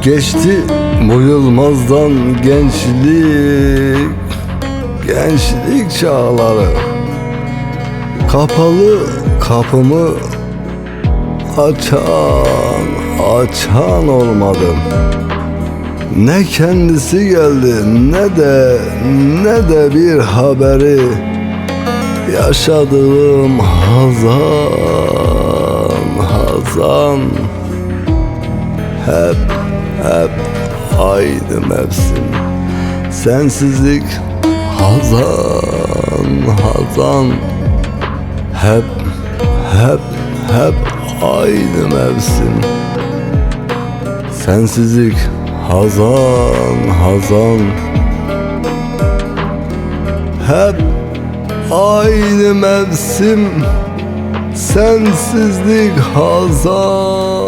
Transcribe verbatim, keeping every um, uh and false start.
Geçti bu yılmazdan gençlik, gençlik çağları. Kapalı kapımı açan, açan olmadı. Ne kendisi geldi, ne de, ne de bir haberi. Yaşadığım hazan, hazan. Hep, hep aynı mevsim. Sensizlik, hazan, hazan. Hep, hep, hep aynı mevsim. Sensizlik, hazan, hazan. Hep aynı mevsim. Sensizlik, hazan.